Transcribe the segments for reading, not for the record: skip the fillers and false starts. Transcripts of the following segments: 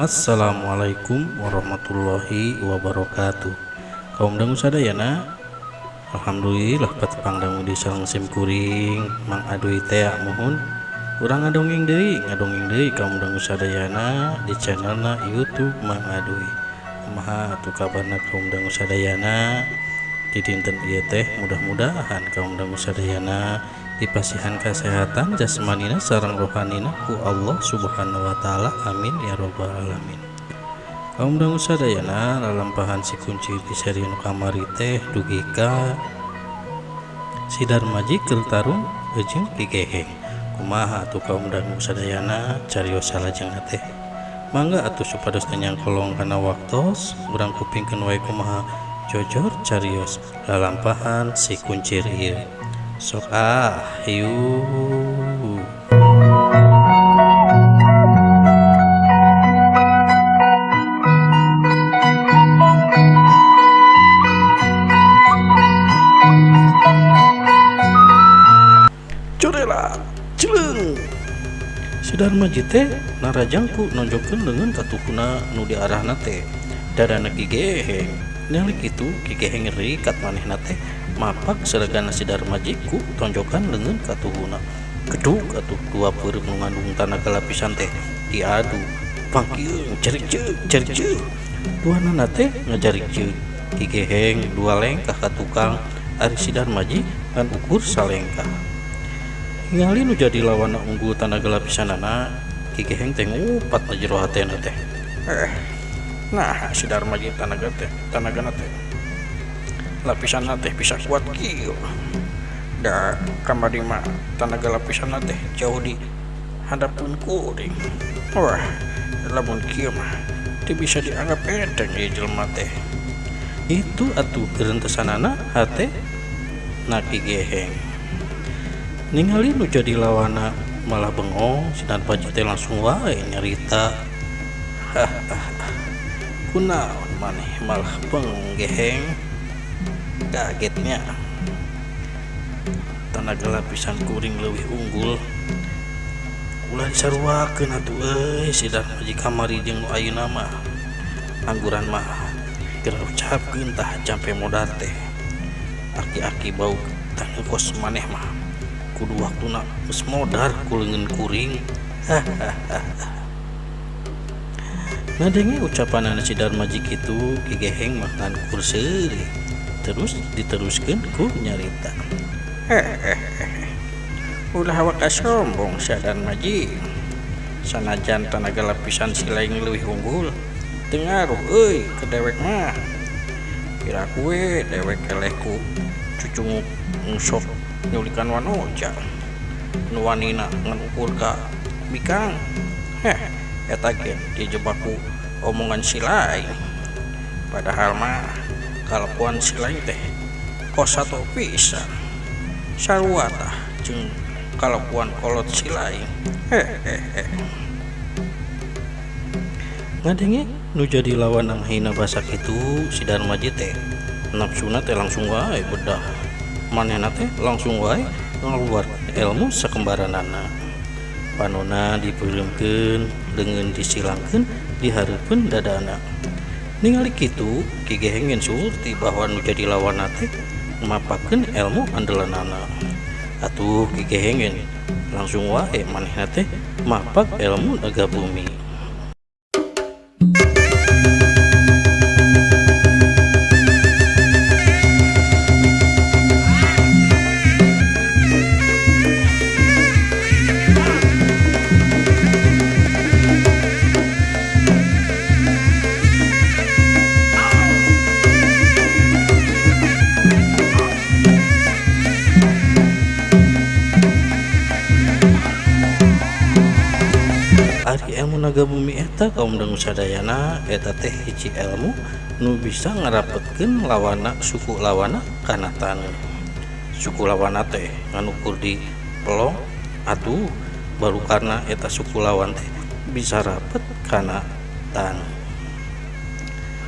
Assalamualaikum warahmatullahi wabarakatuh. Kaum dangu sadayana, alhamdulillah patepang dangu di sareng sim kuring Mang Aduy teh muhun. Urang ngadongeng deui kaum dangu sadayana di channelna YouTube Mang Aduy. Kumaha atuh kabarna kaum dangu sadayana di dinten ieu teh, mudah-mudahan kaum dangu sadayana dipasihan kesehatan jasmanina sareng rohanina ku Allah Subhanahu wa taala, amin ya robbal alamin. Kaum dangu sadayana, lalampahan si kuncir di seri nu kamari teh dugi ka si Darmaji keur tarung jeung Ki Geheng. Kumaha atuh kaum dangu sadayana carios salajengna teh? Mangga atuh supados teu nyangkolong kana waktos, urang kupingkeun wae kumaha jojor carios lalampahan si kuncir ieu. Sok ah, yuk. Corela, cileung. Si Darmaji teh narajangku nonjokkeun leungeun ka tuhuna nu diarahna teh. Dadana Ki Geheng. Ningali kitu Ki Geheng rikat manehna teh mapak seregana si Darmaji ku tonjokan leungeun ka tuhuna. Gedug atuh dua peureum nu ngandung tanaga lapisan teh diadu. Pangkieung jarikjeuk jarikjeuk. Duanana teh ngajarikjeuk. Ki Geheng dua lengkah ka tukang, ari si Darmaji ngan ukur salengkah. Ningali nu jadi lawanna unggul tanaga lapisanana, Ki Geheng teh ngupat na jero hatena teh. Nah si Darmaji tanaga teh, tanagana teh lapisanna teh bisa kuat kieu. Da kamari mah tanaga lapisanna teh jauh di hadapeun kuring. Wah, lamun kieu mah teu bisa dianggap enteng ieu jelema teh. Itu atuh gerentesanana hate na Ki Geheng. Ningali nu jadi lawana malah bengong, si Darmaji teh langsung wae nyarita. Hahaha. Kunaon maneh malah bengong Geheng? Kagetnya tanaga lapisan kuring leuwih unggul. Ulah disaruakeun atuh euy si Darmaji kamari jeung nu ayeuna mah. Angguran mah geura ucapkeun tah jampe modar teh. Aki-aki bau taneuh kos maneh mah kudu waktuna geus modar ku leungeun kuring. Hahaha. Ngadenge ucapanana si Darmaji kitu, Ki Geheng mah ngan ukur seureuh. Terus diteruskeun ku nyarita. Ulah waka sombong si Darmaji. Sanajan tanaga lapisan si lain leuwih unggul, teu ngaruh euy ke dewek mah. Piraku we dewek eleh ku cucunguk ngusok nyulikan wanoja. Nu wanina ngan ukur ka bikang. Heh, eta ge dijebak ku omongan si lain. Padahal mah kalakuan si lain teh kos satu pisan. Sarua tah jeung kalakuan kolot si lain. Hehehe. Ngadenge nu jadi lawan anghina basa kitu si Darmaji teh nafsuna teh langsung wae bedah. Manehna teh langsung wae ngaluarkeun ilmu sakembaranana. Panona dipeureumkeun, leungeun disilangkeun di hareupeun dadana. Ningali kitu Ki Geheng ngen surti bahwa nu jadi lawanna teh mapakeun ilmu andelanana. Atuh Ki Geheng ngen langsung wae manehna teh mapak ilmu naga bumi. Ari ilmu naga bumi eta kaum dangu sadayana eta teh hiji ilmu nu bisa ngarapetkeun lawana suku lawana kana taneuh. Suku lawana teh ngan ukur di pelong atuh baru karena eta suku lawan teh bisa rapet kana taneuh.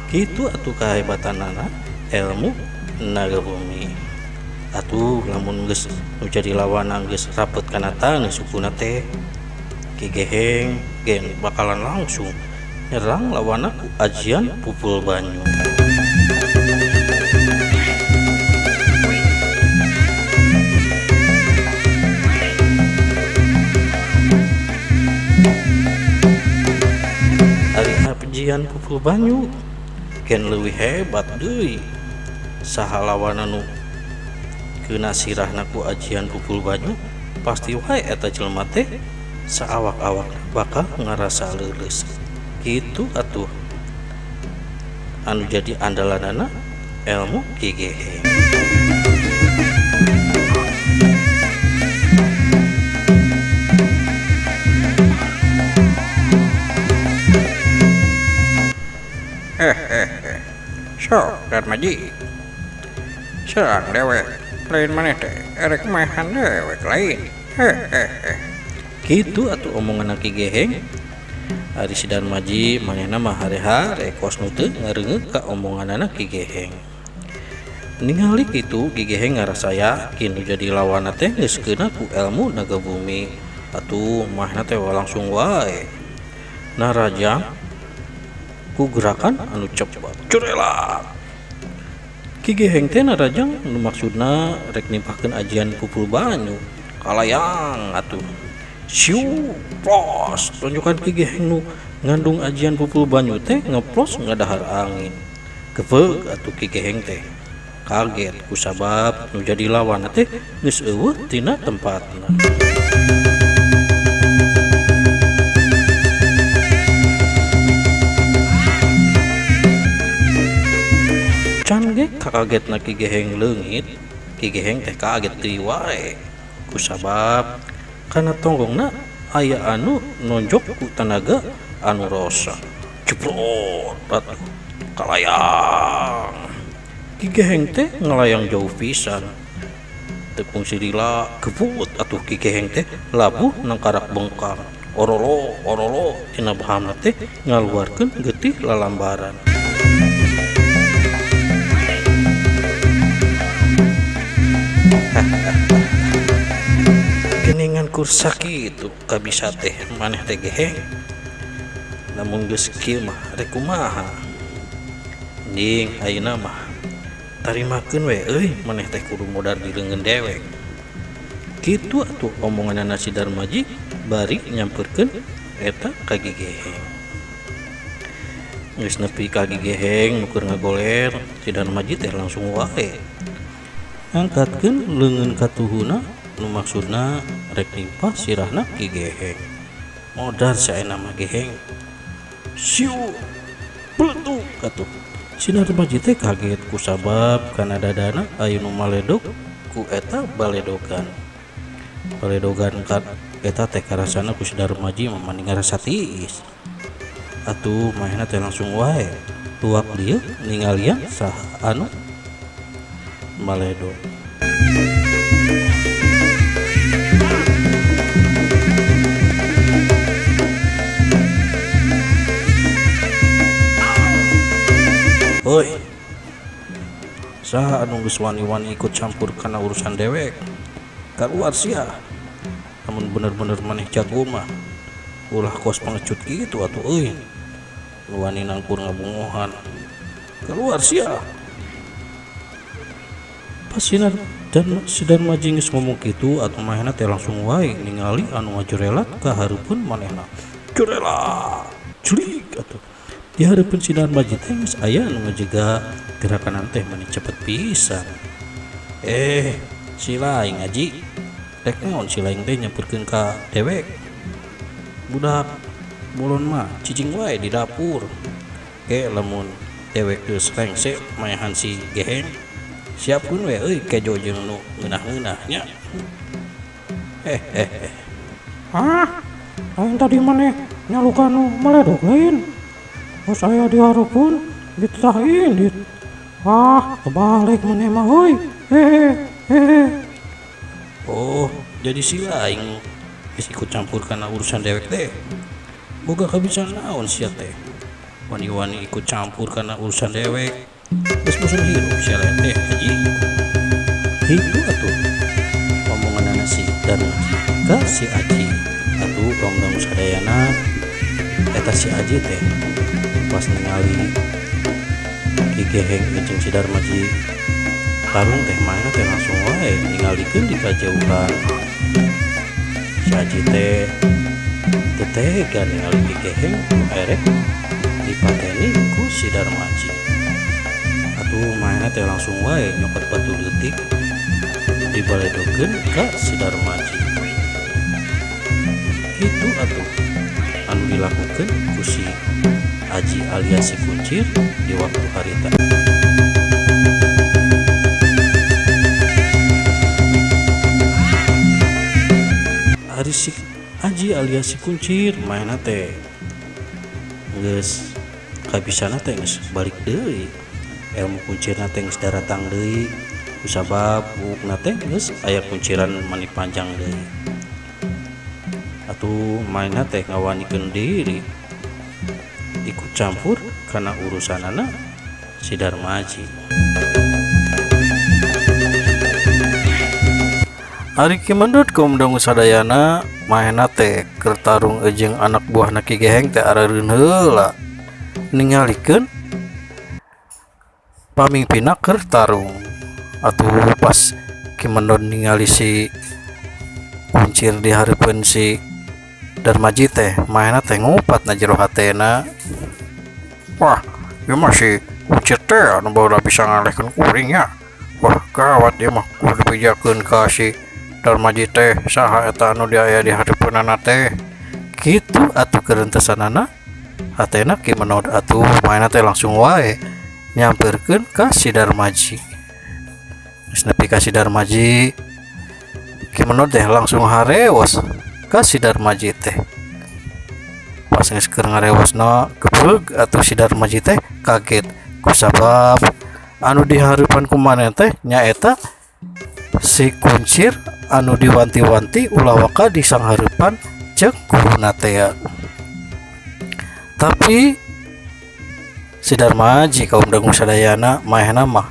Kitu atuh kahebatanana ilmu naga bumi. Atuh lamun geus nu jadi lawana geus rapet kana taneuh sukuna teh, Ki Geheng gen bakalan langsung nyerang lawanna ku ajian pupul banyu. Ari ajian pupul banyu gen leuwih hebat deui. Saha lawanna nu keuna sirahna ku ajian pupul banyu pasti wae eta jelema teh saawak-awak bakal ngarasa leuleus. Kitu atuh anu jadi andalanana ilmu Ki Geheng. Hehehe. Sok Darmaji. Serang dewek, lain maneh teh erek maehan dewek lain. Hehehe. Kitu atuh omongan Ki Geheng. Ari si Darmaji manehna mah hare-hare kos nu teu ngareungeut ka omonganana Ki Geheng. Ningali kitu Ki Geheng ngarasa yakin nu jadi lawanna teh geus keuna ku elmu naga bumi. Atuh manehna teh langsung wae narajang ku gerakan anu cepat. Curelat. Ki Geheng teh narajang nu maksudna rek nimpahkeun ajian pupul banyu. Kalayang atuh. Siu plos tonjokan Ki Geheng nu ngandung ajian pupul banyu teh ngeplos ngadahar angin. Gebeug atuh Ki Geheng teh kaget kusabab nu jadi lawan teh geus eueuh tina tempatna. Can ge kakagetna Ki Geheng leungit. Ki Geheng teh kaget deui wae kusabab kana tonggongna aya anu nonjok ku tanaga anu rosa. Jebrot atuh kalayang. Ki Geheng teh ngalayang jauh pisan. Teu kungsi lila gebut atuh Ki Geheng teh labuh nangkarak bengkang. Orolo orolo tina bahamna teh ngaluarkeun getih lalambaran. Geningan kursa kitu kabisa teh maneh teh Geheng. Lamun geus kieu mah rek kumaha? Ding ayeuna mah tarimakeun we euy maneh teh kudu modar di leungeun dewek. Kitu atuh omonganana si Darmaji bari nyamperkeun eta ka Ki Geheng. Geus nepi ka Ki Geheng nu keur ngagoler, si Darmaji teh langsung wae angkatkeun leungeun katuhuna nu maksudna rek nimpah sirahna Ki Geheng. Modar saena mah Geheng. Siu beletuk atuh. Si Darmaji teh kaget kusabab kana dadana aya nu maledog ku eta baledogan. Baledogan ka eta teh karasana ku si Darmaji mah mani ngarasa tiis. Atuh manehna teh langsung wae luak lieu ningalian saha anu maledog. Hoi, saha anu geus wani-wani ikut campur kana urusan dewek? Kaluar sia. Lamun bener-bener maneh jago mah ulah kos pengecut kitu atuh euy. Nu wani nangkur ngabungohan. Keluar sia. Pas sinar dan si Darmaji geus ngomong kitu atuh manehna teh langsung wae ningali anu ngajurelat ka hareupeun manehna. Jurelat. Jurig atuh. Di hareupeun si Darmaji teh geus aya anu ngajega gerakan teh mani cepet pisan. Si laing aji rek naon si laing teh nyamperkeun ka dewek. Budak bolon mah cicing wae di dapur. Ke lamun dewek geus rengse maehan si Geheng. Siapkeun we euy kejo jeung nu ngeunah-ngeunah nya. Hehehe. Hah? Lain tadi maneh nyalukan nu maledog lain. Oh saya diharapun ditah indit. Ah, kebalik maneh mah euy. Hehehe. Oh, jadi si laing geus ikut campur kana urusan dewek teh. Boga kabisa naon sia teh. Wani-wani ikut campur kana urusan dewek. Geus bosen hirup sia teh haji. Kitu atuh omonganana si Darmaji ka si Aji. Atuh kaum dangu sadayana Eta si Aji teh pas ningali Ki Geheng jeung si Darmaji tarung teh manehna teh langsung wae ningalikeun di kajauhan. Si Aji teh teu tega ningali Ki Geheng nu erek dipateni ku si Darmaji. Atuh manehna teh langsung wae nyokot batu leutik dibaledokeun ka si Darmaji. Kitu atuh anu dilakukeun ku si Aji alias si Kuncir di waktu harita. Ari si Aji alias si Kuncir manehna teh geus kabisana teh geus balik deui. Ilmu kuncirna teh geus daratang deui kusabab buukna teh geus aya kunciran mani panjang deui. Atuh manehna teh ngawanikeun diri ikut campur kana urusanana si Darmaji. Ari Ki Mendut kaum dangu sadayana manehna teh keur tarung jeung anak buahna Ki Geheng teh arareun heula ningalikeun pamingpinna keur tarung. Atuh pas Ki Mendut ningali si Kuncir di hareupeun si Darmaji teh manehna teh ngupat na jero hatena. Wah, ieu mah si Kuncir teh anu baheula bisa ngalehkeun kuring nya. Wah, gawat ieu mah kudu dibejakeun ka si Darmaji teh saha eta anu aya di hareupeunana teh. Kitu atuh kerentesanana hatena Ki Mendut. Atuh manehna teh langsung wae nyamperkeun ka si Darmaji. Geus nepi ka si Darmaji, Ki Mendut teh langsung harewos ka si Darmaji teh. Pas geus keur ngarewosna gebeug atuh si Darmaji teh kaget kusabab anu dihareupan ku manehna teh nyaeta si Kuncir anu diwanti-wanti ulah waka disanghareupan ceuk guruna teh. Tapi si Darmaji kaum dangu sadayana manehna mah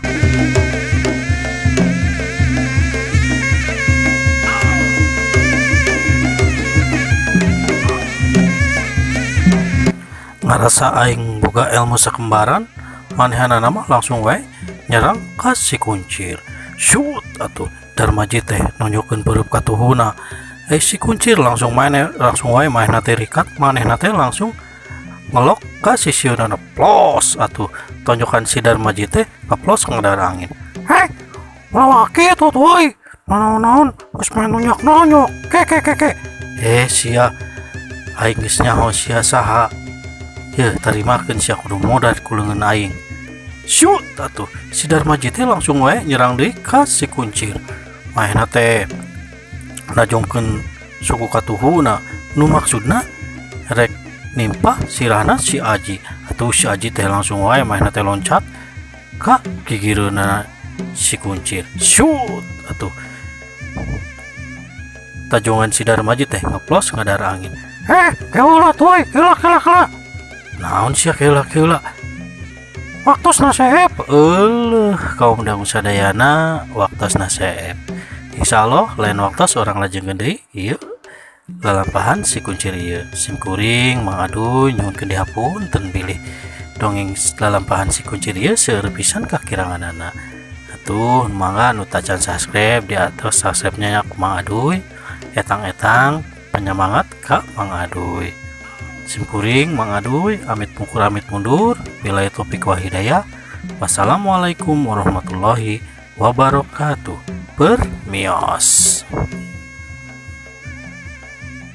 ngarasa aing boga ilmu sakembaran, manehanana mah langsung wae nyerang ka si Kuncir. Shoot atuh Darmaji teh nonjokeun peureub katuhuna. Si Kuncir langsung maene langsung wae manehna teh rikat, manehna teh langsung ngelok ka sisieunana plos atuh tonjokan si Darmaji teh ngeplos ngadara angin. Heh, ulah kitu tuh euy. Naon-naon geus main nonyok-nonyok. Ke ke ke ke. Sia aing geus nyaho sia saha. Yeuh, tarimakeun sia kudu modar ku leungeun aing. Shoot atuh si Darmaji teh langsung wae nyerang deui ka si Kuncir. Manehna teh najongkeun suku katuhuna nu maksudna rek nimpah sirahna si Aji. Atuh si Aji teh langsung wae manehna teh loncat ka gigireunna si Kuncir. Shoot atuh tajongan si Darmaji teh ngeplos ngadara angin. Heh, keula tuh euy, keula keula keula. Naon sia keula keula? Waktosna seep. Euleuh kaum dangu sadayana waktosna seep. Insyaallah lain waktos orang lajengkeun deui ieu lalampahan si Kuncir ieu. Sim kuring Mang Aduy nyuhunkeun dihapunten bilih dongeng lalampahan si Kuncir ieu seueur pisan kakiranganana. Atuh mangga nu tacan subscribe di atas subscribe-nya ku Mang Aduy. Etang-etang penyemangat ka Mang Aduy. Sim kuring Mang Aduy amit pungkur amit mundur. Billahi taufik wal hidayah. Wassalamualaikum warahmatullahi wabarakatuh. Permios.